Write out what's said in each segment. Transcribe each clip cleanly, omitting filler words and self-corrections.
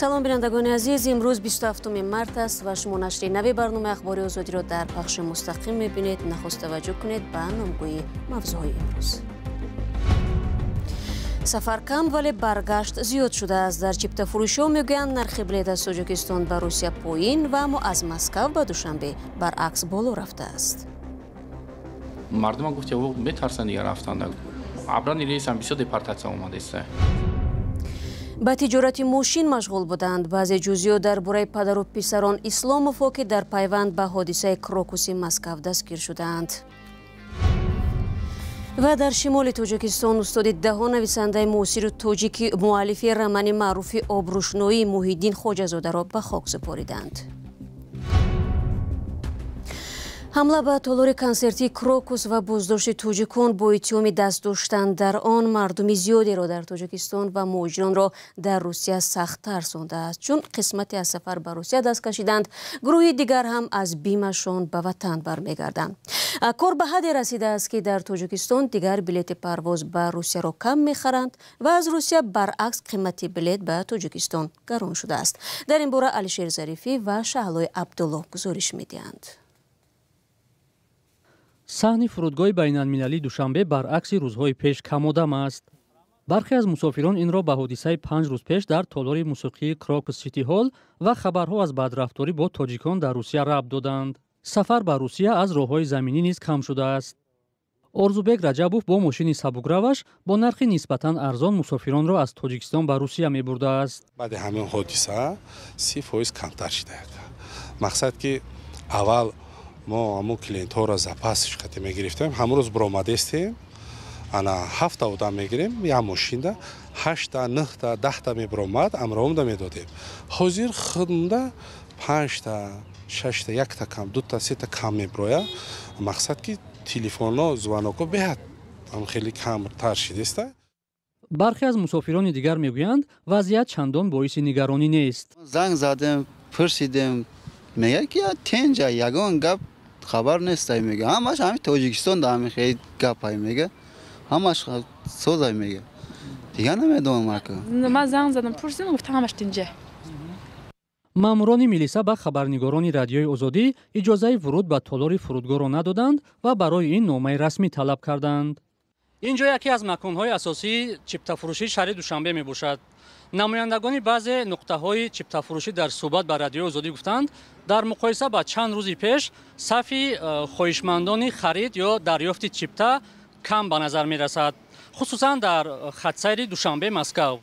Салом, бинандагони азиз. Имрӯз 27 март аст ва шумо нашри нави барномаи Ахбори Озодиро дар пахши мустақим мебинед. Нахуст таваҷҷӯҳ кунед ба номгӯи мавзӯъҳои имрӯз. Сафар кам, вале баргашт зиёд шудааст. Дар чиптафурӯшиҳо мегӯянд, нархи билет аз Тоҷикистон ба Русия поин ва аммо аз Москав ба Душанбе баръакс боло рафтааст. Мардума гуфт, метарсанд дигар рафтанда. Обратный рейсам бисёр депортатсия омадааст. Ба тиҷорати мошин машғул буданд. Баъзе ҷузъиёт дар бораи падару писарон Исломовҳо, ки дар пайванд ба ҳодисаи Крокуси Москав дастгир шудаанд. Ва дар шимоли Тоҷикистон устоди даҳо нависандаи муосиру тоҷики, муаллифи романи маъруфи Обрӯшноӣ Муҳиддин Хоҷазодаро ба хок супориданд. Ҳамла ба толори консертии Крокус ва боздошти тоҷикон бо иттиҳоми даст доштан дар он мардуми зиёдеро дар Тоҷикистон ва муҳоҷиронро дар Русия сахт тарсондааст. Чун қисмате аз сафар ба Русия даст кашиданд, гурӯҳи дигар ҳам аз бимашон ба ватан бармегарданд. Кор ба ҳадде расидааст, ки дар Тоҷикистон дигар билети парвоз ба Русияро кам мехаранд ва аз Русия баръакс қимати билет ба Тоҷикистон гарон шудааст. Дар ин бора Алишер Зарифӣ ва Шаҳлои Абдуллоҳ гузориш медиҳанд. Саҳни фурудгоҳи байналмилалии Душанбе баръакси рӯзҳои пеш камодам аст. Бархе аз мусофирон инро ба ҳодисаи 5 рӯз пеш дар толори мусиқии Крокус Сити Ҳол ва хабарҳо аз бадрафторӣ бо тоҷикон дар Русия рабт доданд. Сафар ба Русия аз роҳҳои заминӣ низ кам шудааст. Орзубек Раҷабов бо мошини сабукраваш бо нархи нисбатан арзон мусофиронро аз Тоҷикистон ба Русия мебурдааст. Баъди ҳамин ҳодиса 30% камтар шудааст. Мақсад ки аввал мо ҳамун клиентҳоро запас қати мегирифтем, ҳамун рӯз биромадестем, ана 7-та одам мегирем, як мошинда 8-та, 9-та, 10-та мебиромад, амроумда медодем. Ҳозир худмда 5-та, 6-та, 1-та кам, 2-та, 3-та кам мебироя. Мақсад ки телефонҳо, звонокҳо беҳад ҳам хеле камтар шидеста. Бархе аз мусофирони дигар мегӯянд, вазъият чандон боиси нигаронӣ нест. Занг задем, пурсидем, мегӯяд ки тенҷа, ягон гап хабар нестай, мега. Ҳамаш ҳами Тоҷикистон да ҳами хеле гапай мега. Ҳамаш созай мега. Дигар намедонам ака. Ман занг задам, пурсидам, гуфтам ҳамаш тинҷа. Маъмурони милиса ба хабарнигорони Радиои Озодӣ иҷозаи вуруд ба толори фурудгоҳро надоданд ва барои ин номаи расмӣ талаб карданд. Ин ҷо яке аз маконҳои асосии чиптафурӯшии шаҳри Душанбе мебошад. Намояндагони баъзе нуқтаҳои чиптафурӯшӣ дар суҳбат ба Радиои Озодӣ гуфтанд, дар муқоиса ба чанд рӯзи пеш сафи хоҳишмандони харид ё дарёфти чипта кам ба назар мерасад, хусусан дар хатсайри Душанбе Москав.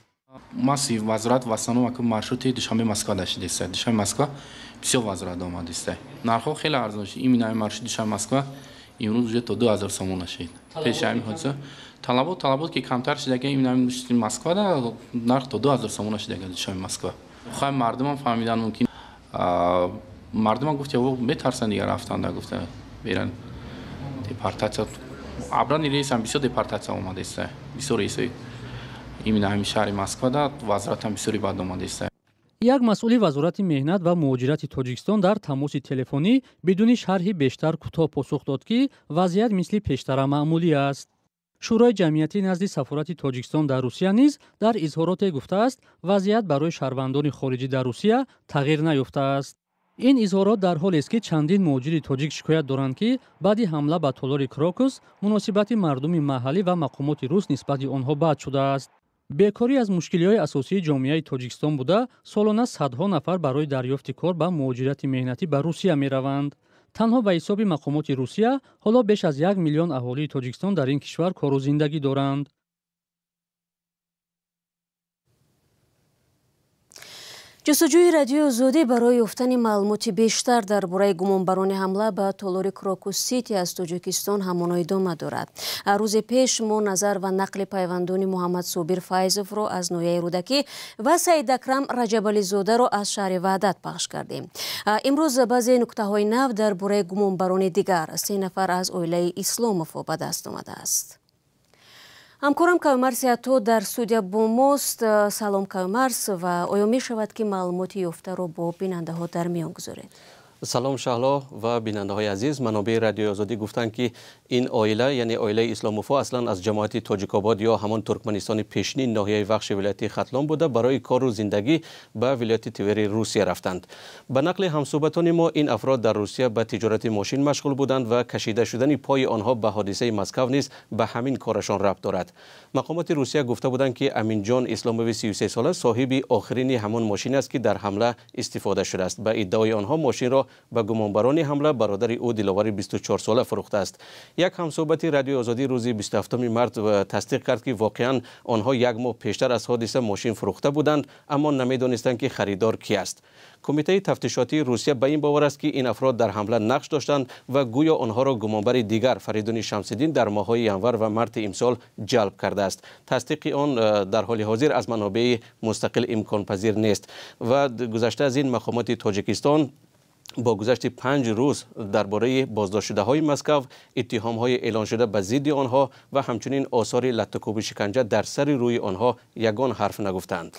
Масси вазорат в основном маршрути Душанбе Москва дашидеста. Душанбе Москва бисёр вазорат омадеста. Нархҳо хеле арзон шуд. Именно маршрути Душанбе Москва имрӯз уже то 2000 сомон нашид. Пеши ҳамин ҳодиса талабот ки камтар шудага, именно Москва да нарх то 2000 сомон нашидага Душанбе Москва. Хай мардумам фаҳмидан мумкин. Мардумам гуфт, метарсанд дигар рафтанда, гуфта беран депортатсия. Обратный рейсам бисёр депортатсия омадеста. Бисёр рейсҳои именно ҳамин шаҳри Москва да вазоратам бисёри бад омадеста. Як масъули Вазорати меҳнат ва муҳоҷирати Тоҷикистон дар тамоси телефонӣ бидуни шарҳи бештар кӯтоҳ посух дод, ки вазъият мисли пештара маъмулӣ аст. Шӯрои ҷамъиятӣ назди сафорати Тоҷикистон дар Русия низ дар изҳороте гуфтааст, вазъият барои шаҳрвандони хориҷӣ дар Русия тағйир наёфтааст. Ин изҳорот дар ҳолест, ки чандин муҳоҷири тоҷик шикоят доранд, ки баъди ҳамла ба толори Крокус муносибати мардуми маҳаллӣ ва мақомоти рус нисбати онҳо бад шудааст. Бекорӣ аз мушкилиҳои асосии ҷомеаи Тоҷикистон буда, солона садҳо нафар барои дарёфти кор ба муҳоҷирати меҳнатӣ ба Русия мераванд. Танҳо ба ҳисоби мақомоти Русия ҳоло беш аз 1 миллион аҳолии Тоҷикистон дар ин кишвар кору зиндагӣ доранд. Ҷустуҷӯи Радиои Озодӣ барои ёфтани маълумоти бештар дар бораи гумонбарони ҳамла ба толори Крокус Сити аз Тоҷикистон ҳамоно идома дорад. Рӯзи пеш мо назар ва нақли пайвандони Муҳаммад Собир Файзовро аз ноҳияи Рӯдакӣ ва Саид Акрам Раҷабализодаро аз шаҳри Ваҳдат пахш кардем. Имрӯз баъзе нуктаҳои нав дар бораи гумонбарони дигар, 3 нафар аз оилаи Исломовҳо ба даст омадааст. Ҳамкорам Кавмарс Ято дар студия бо мост. Салом, Кавмарс, ва оё мешавад, ки маълумоти ёфтаро бо бинандаҳо дар миён гузоред? Салом, Шаҳло ва бинандаҳои азиз. Манобеи Радиои Озодӣ гуфтанд, ки ин оила, яъне оилаи Исломовҳо, аслан аз ҷамоати Тоҷикобод ё ҳамон Туркманистони пешнин ноҳияи Вахши вилояти Хатлон буда, барои кору зиндагӣ ба вилояти Твери Русия рафтанд. Ба нақли ҳамсӯҳбатони мо, ин афрод дар Русия ба тиҷорати мошин машғул буданд ва кашида шудани пои онҳо ба ҳодисаи Москав низ ба ҳамин корашон рабт дорад. Мақомоти Русия гуфта буданд, ки Аминҷон Исломови 33сола соҳиби охирини ҳамон мошин аст, ки дар ҳамла истифода шудааст. Ба иддаои онҳо, мошинро ба гумонбарони ҳамла бародари ӯ Диловари 24сола фурӯхтааст. Як ҳамсӯҳбати Радиои Озодӣ рӯзи 27 март тасдиқ кард, ки воқеан онҳо як моҳ пештар аз ҳодиса мошин фурӯхта буданд, аммо намедонистанд, ки харидор ки аст. Кумитаи тафтишотии Русия ба ин бовар аст, ки ин афрод дар ҳамла нақш доштанд ва гӯё онҳоро гумонбари дигар, Фаридуни Шамсиддин, дар моҳҳои январ ва марти имсол ҷалб кардааст. Тасдиқи он дар ҳоли ҳозир аз манобеи мустақил имконпазир нест. Ва гузашта аз ин, мақомоти Тоҷикистон бо гузашти 5 рӯз дар бораи боздоштшудаҳои Москав, иттиҳомҳои эълоншуда ба зидди онҳо ва ҳамчунин осори латтукӯби шиканҷа дар сари рӯи онҳо ягон ҳарф нагуфтанд.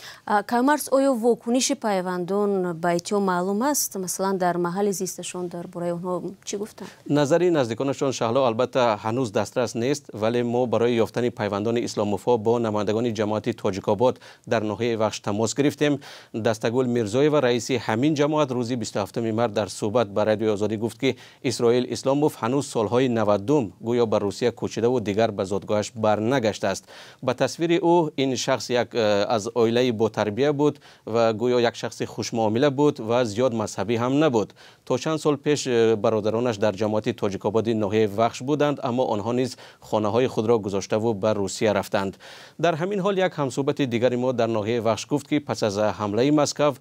Камарс, оё вокуниши пайвандон ба иттиҳом маълум аст? Масалан, дар маҳалли зисташон дар бораи онҳо чӣ гуфтанд? Назари наздиконашон, Шаҳло, албатта, ҳанӯз дастрас нест, вале мо барои ёфтани пайвандони Исломовҳо бо намояндагони ҷамоати Тоҷикобод дар ноҳияи Вахш тамос гирифтем. Дастагул Мирзоева, раиси ҳамин ҷамоат, рӯзи 27 март дар суҳбат ба Радиои Озодӣ гуфт, ки Исроил Исломов ҳанӯз солҳои 90-ум гӯё ба Русия кӯчидаву дигар ба зодгоҳаш барнагаштааст. Ба тасвири ӯ, ин шахс як аз оилаи ботарбия буд ва гӯё як шахси хушмуомила буд ва зиёд мазҳабӣ ҳам набуд. То чанд сол пеш бародаронаш дар ҷамоати Тоҷикободи ноҳияи Вахш буданд, аммо онҳо низ хонаҳои худро гузоштаву ба Русия рафтанд. Дар ҳамин ҳол, як ҳамсӯҳбати дигари мо дар ноҳияи Вахш гуфт, ки пас аз ҳамлаи Москав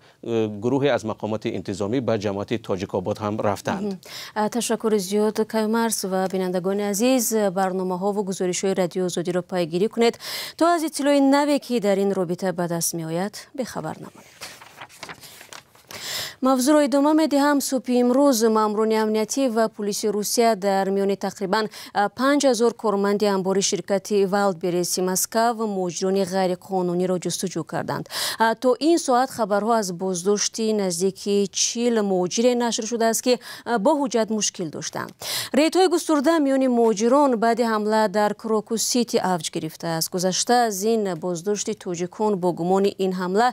гурӯҳе аз мақомоти интизомӣ ба ҷамоати Тоҷикобод ҳам рафтанд. Ташаккури зиёд, Каюмарс. Ва бинандагони азиз, барномаҳо ва гузоришҳои Радиои Озодиро пайгирӣ кунед, то аз иттилои наве, ки дар ин робита ба даст меояд, бехабар намонед. Мавзӯъро идома медиҳам. Субҳи имрӯз маъмурони амниятӣ ва пулиси Русия дар миёни тақрибан 5000 корманди анбори ширкати Вайлдберриси Москав муҳоҷирони ғайриқонуниро ҷустуҷӯ карданд. То ин соат хабарҳо аз боздошти наздики 40 муҳоҷире нашр шудааст, ки бо ҳуҷҷат мушкил доштанд. Рейдҳои густурда миёни муҳоҷирон баъди ҳамла дар Крокус Сити авҷ гирифтааст. Гузашта аз ин, боздошти тоҷикон бо гумони ин ҳамла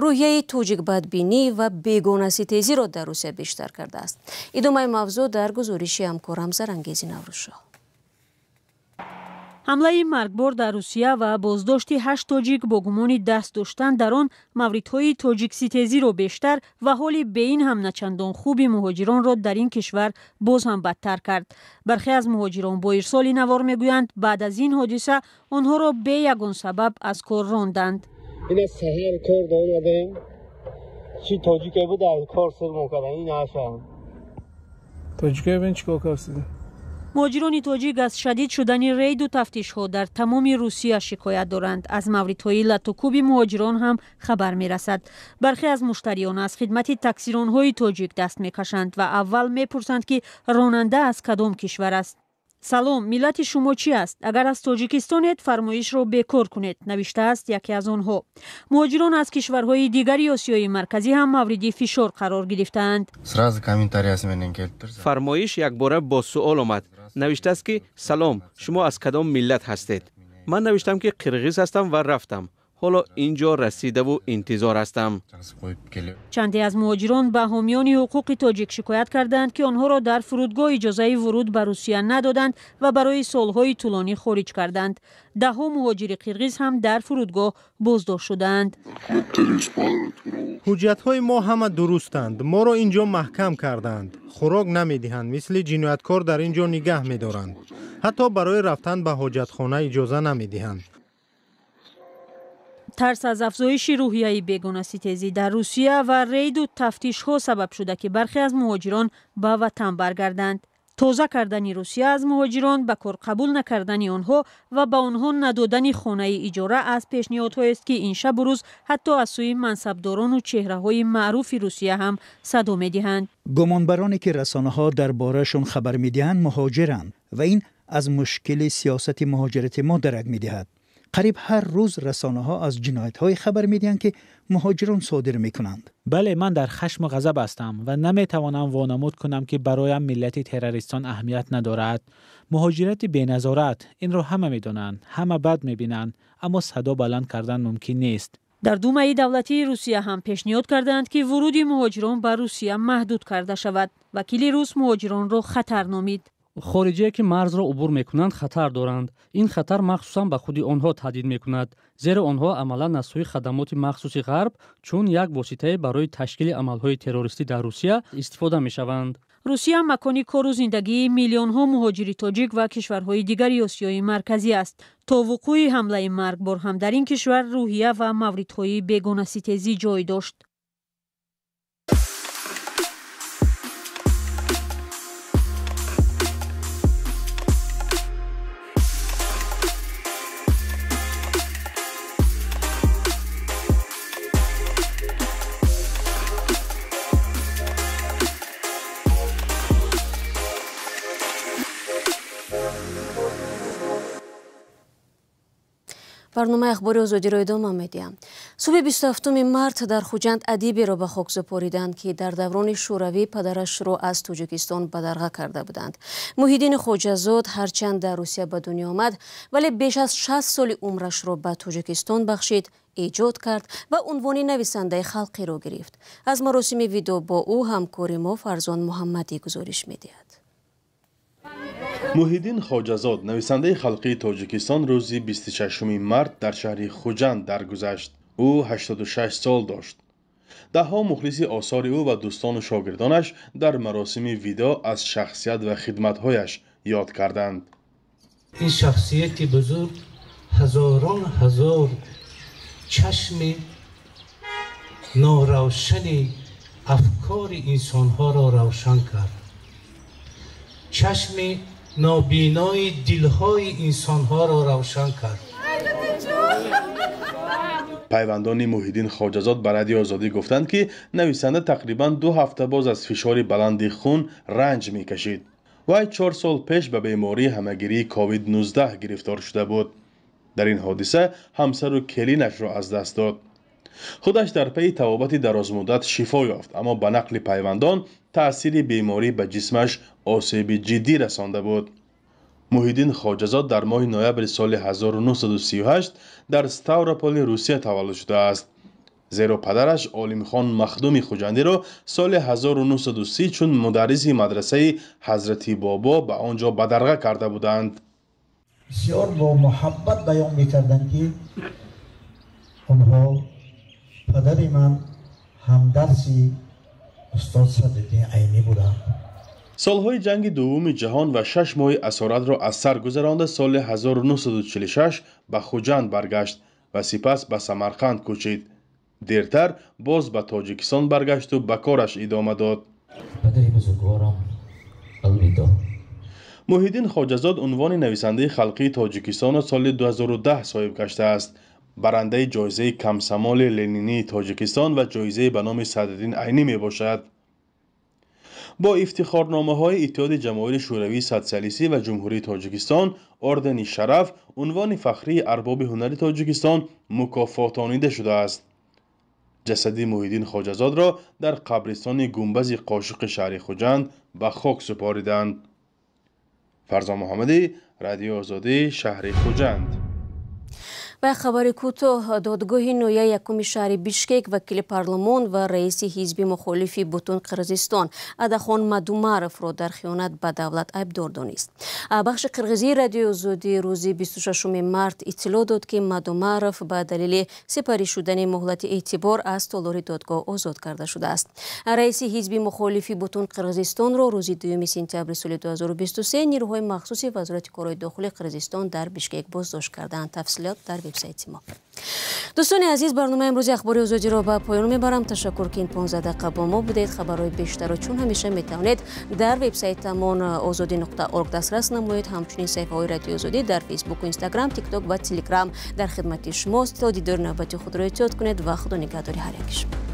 рӯҳияи тоҷикбадбинӣ ва бегонаситезиро дар Русия бештар кардааст. Идомаи мавзӯъ дар гузориши ҳамкорам Зарангези Наврӯзшоҳ. Ҳамлаи маргбор дар Русия ва боздошти ҳашт тоҷик бо гумони даст доштан дар он мавридҳои тоҷикситезиро бештар ва ҳоли беин ҳам начандон хуби муҳоҷиронро дар ин кишвар боз ҳам бадтар кард. Бархе аз муҳоҷирон бо ирсоли навор мегӯянд, баъд аз ин ҳодиса онҳоро бе ягон сабаб аз кор ронданд. Ина саҳар кор омадем, чӣ тоҷике буд, аз кор сирмон кардан. Ин аша тоҷике бин, чикор кардед? Муҳоҷирони тоҷик аз шадид шудани рейду тафтишҳо дар тамоми Русия шикоят доранд. Аз мавридҳои латтукӯби муҳоҷирон ҳам хабар мерасад. Бархе аз муштариён аз хидмати таксиронҳои тоҷик даст мекашанд ва аввал мепурсанд, ки ронанда аз кадом кишвар аст. «Салом, миллати шумо чӣ аст? Агар аз Тоҷикистонед, фармоишро бекор кунед», навиштааст яке аз онҳо. Муҳоҷирон аз кишварҳои дигари Осиёи Марказӣ ҳам мавриди фишор қарор гирифтаанд. Фармоиш якбора бо суол омад. Навиштааст, ки «Салом, шумо аз кадом миллат ҳастед?» Ман навиштам, ки қирғиз ҳастам ва рафтам. Ҳоло ин ҷо расидаву интизор ҳастам. Чанде аз муҳоҷирон ба ҳомиёни ҳуқуқи тоҷик шикоят карданд, ки онҳоро дар фурудгоҳ иҷозаи вуруд ба Русия надоданд ва барои солҳои тӯлонӣ хориҷ карданд. Даҳҳо муҳоҷири қирғиз ҳам дар фурудгоҳ боздошт шудаанд. Ҳуҷҷатҳои мо ҳама дурустанд. Моро ин ҷо маҳкам карданд, хӯрок намедиҳанд, мисли ҷинояткор дар ин ҷо нигаҳ медоранд. Ҳатто барои рафтан ба ҳоҷатхона иҷоза намедиҳанд. Тарс аз афзоиши рӯҳияи бегонаситезӣ дар Русия ва рейду тафтишҳо сабаб шуда, ки бархе аз муҳоҷирон ба ватан баргарданд. Тоза кардани Русия аз муҳоҷирон, ба кор қабул накардани онҳо ва ба онҳо надодани хонаи иҷора аз пешниҳодҳоест, ки ин шабу рӯз ҳатто аз сӯи мансабдорону чеҳраҳои маъруфи Русия ҳам садо медиҳанд. Гумонбароне, ки расонаҳо дар бораашон хабар медиҳанд, муҳоҷиранд ва ин аз мушкили сиёсати муҳоҷирати мо дарак медиҳад. Қариб ҳар рӯз расонаҳо аз ҷиноятҳое хабар медиҳанд, ки муҳоҷирон содир мекунанд. Бале, ман дар хашму ғазаб ҳастам ва наметавонам вонамуд кунам, ки бароям миллати террористон аҳамият надорад. Муҳоҷирати беназорат, инро ҳама медонанд, ҳама бад мебинанд, аммо садо баланд кардан мумкин нест. Дар Думаи давлатии Русия ҳам пешниҳод кардаанд, ки вуруди муҳоҷирон ба Русия маҳдуд карда шавад. Вакили рус муҳоҷиронро хатар номид. Хориҷие ки марзро убур мекунанд, хатар доранд. Ин хатар махсусан ба худи онҳо таҳдид мекунад, зеро онҳо амалан аз сӯи хадамоти махсуси ғарб чун як воситае барои ташкили амалҳои террористӣ дар Русия истифода мешаванд. Русия макони кору зиндагии миллионҳо муҳоҷири тоҷик ва кишварҳои дигари Осиёи Марказӣ аст. То вуқӯи ҳамлаи маргбор ҳам дар ин кишвар рӯҳия ва мавридҳои бегонаситезӣ ҷой дошт. Барномаи ахбори Озодиро идома медиҳам. Субҳи 27 март дар Хуҷанд адиберо ба хок супориданд, ки дар даврони шӯравӣ падарашро аз Тоҷикистон бадарға карда буданд. Муҳиддини Хоҷазод ҳарчанд дар Русия ба дунё омад, вале беш аз 60 соли умрашро ба Тоҷикистон бахшид, эҷод кард ва унвони нависандаи халқиро гирифт. Аз маросими видео бо ӯ ҳамкори мо Фарзон Муҳаммадӣ гузориш медиҳад. Муҳиддин Хоҷазод, нависандаи халқии Тоҷикистон, рӯзи 26 март дар шаҳри Хуҷанд даргузашт. Ӯ 86 сол дошт. Даҳҳо мухлиси осори ӯ ва дӯстону шогирдонаш дар маросими видео аз шахсият ва хидматҳояш ёд карданд. Ин шахсияти бузург ҳазорон ҳазор чашми норавшани афкори инсонҳоро равшан кард. Чашми нобинои дилҳои инсонҳоро равшан кард. Пайвандони Муҳиддин Хоҷазод ба Радиои Озодӣ гуфтанд, ки нависанда тақрибан 2 ҳафта боз аз фишори баланди хун ранҷ мекашид. Вай 4 сол пеш ба бемории ҳамагирии COVID-19 гирифтор шуда буд. Дар ин ҳодиса ҳамсару келинашро аз даст дод. Худаш дар пайи табобати дарозмуддат шифо ёфт, аммо ба нақли пайвандон таъсири беморӣ ба ҷисмаш осеби ҷиддӣ расонда буд. Муҳиддин Хоҷазод дар моҳи ноябри соли 1938 дар Ставрополи Русия таваллуд шудааст. Зеро падараш Олимхон Махдуми Хуҷандиро соли 1930 чун мударриси мадрасаи Ҳазрати Бобо ба он ҷо бадарға карда буданд. Бисёр бо муҳаббат баён мекарданд, ки онҳо падари ман ҳамдарси устод Садриддин Айнӣ буданд. Солҳои ҷанги дуввуми ҷаҳон ва 6 моҳи асоратро аз сар гузаронда соли 1946 ба Хуҷанд баргашт ва сипас ба Самарқанд кӯчид. Дертар боз ба Тоҷикистон баргашту ба кораш идома дод. Падари бузургворам алвидо. Муҳиддин Хоҷазод унвони нависандаи халқии Тоҷикистонро соли 2010 соҳиб гаштааст. Барандаи ҷоизаи Комсомоли Ленинии Тоҷикистон ва ҷоизаи ба номи Садриддин Айнӣ мебошад. Бо ифтихорномаҳои Иттиҳоди Ҷамоҳири Шӯравии Социалистӣ ва Ҷумҳурии Тоҷикистон, ордени Шараф, унвони фахрии арбоби ҳунари Тоҷикистон мукофотонида шудааст. Ҷасади Муҳиддин Хоҷазодро дар қабристони гумбази Қошуқи шаҳри Хуҷанд ба хок супориданд. Фарзон Муҳаммадӣ, Радиои Озодӣ, шаҳри Хуҷанд. Ва хабари кӯтоҳ. Додгоҳи ноҳияи якуми шаҳри Бишкек вакили парлумон ва раиси ҳизби мухолифи бутун Қирғизистон Адахон Мадумаровро дар хиёнат ба давлат айбдор донист. Бахши қирғизии Радиои Озодӣ рӯзи 26 март иттилоъ дод, ки Мадумаров ба далели сипарӣ шудани муҳлати эътибор аз толори додгоҳ озод карда шудааст. Раиси ҳизби мухолифи бутун Қирғизистонро рӯзи 2 сентябри соли 2023 нирӯҳои махсуси Вазорати корҳои дохилии Қирғизистон дар Бишкек боздошт карданд. Тафсилот дар вебсайти мо. Дӯстони азиз, барномаи имрӯзи ахбори Озодиро ба поён мебарам. Ташаккур, ки ин 15 дақиқа бо мо будед. Хабарҳои бештарро чун ҳамеша метавонед дар вебсайтамон ozodi.org дастрас намоед. Ҳамчунин саҳифаҳои Радиои Озодӣ дар Фейсбуку, Инстаграм, Тикток ва Телеграм дар хидмати шумост. То дидори навбати худро эҳтиёт кунед ва худо нигаҳдори ҳар яки шумо.